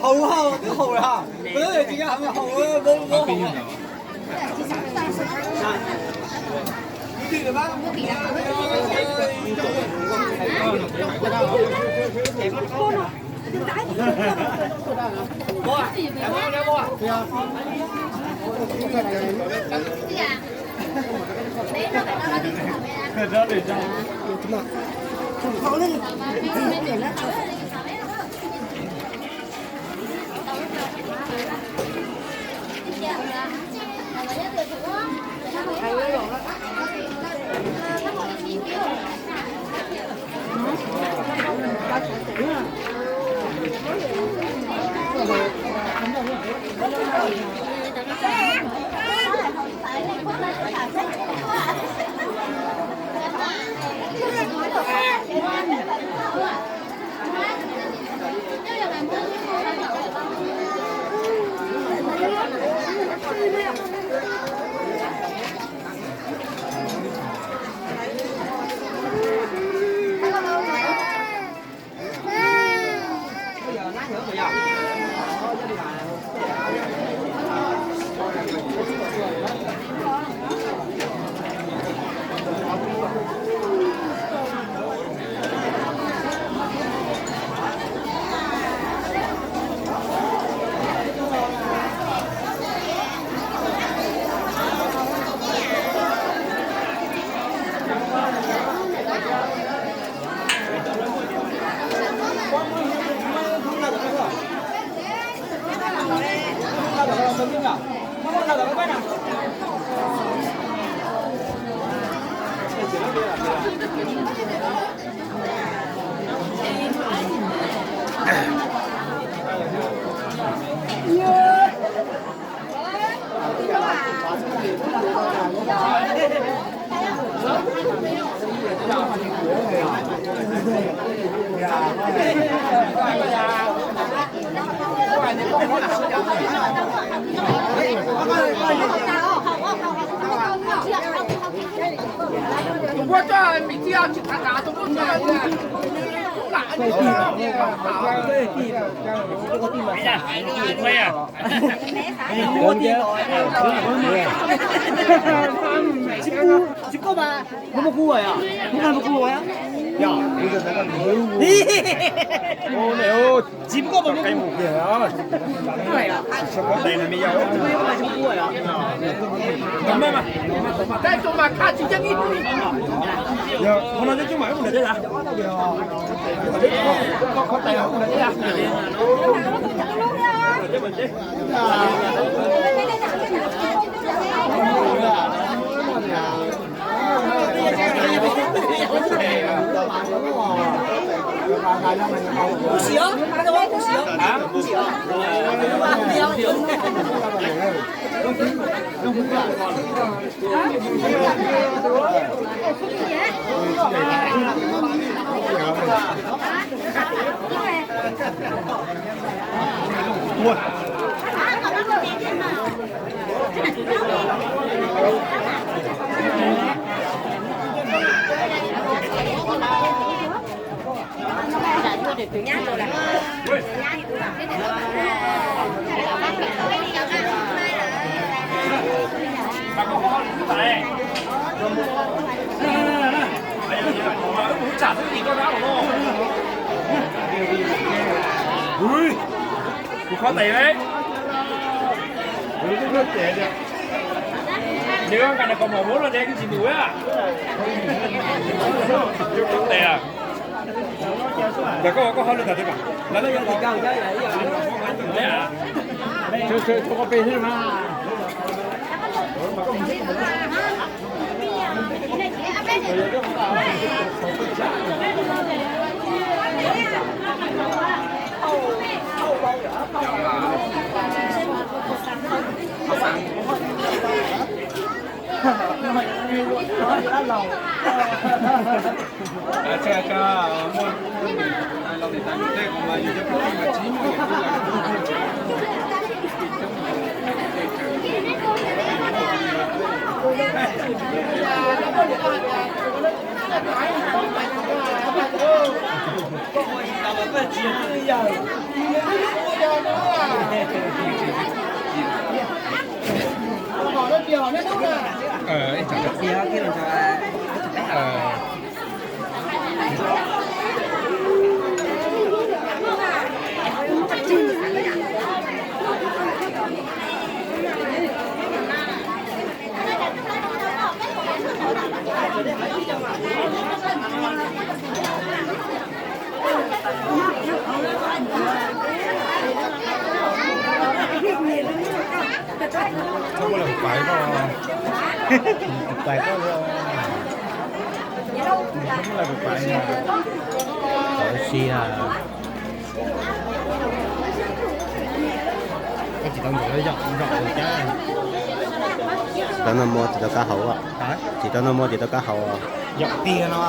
Haus, haus, twb haus lawm. Haus, haus. Tsis pub mas, pub mas pub yom, pub mas pub yom. Tsis pub mas pub. Kuv kho tes. Nws nqa nws kaus mom muab los de tsis mus. Kho tes. Ntawm koj, koj hauj lwm tas twg lawm? Muaj lawv kuv pais ko, kuv pais ko, muaj lawv kuv pais. Txawv sia. Tsis tau nrog zom zom tus cab. Tsis tau noj muaj tsis tau kab hau. Tsis tau noj muaj tsis tau kab hau. Zom tiag no.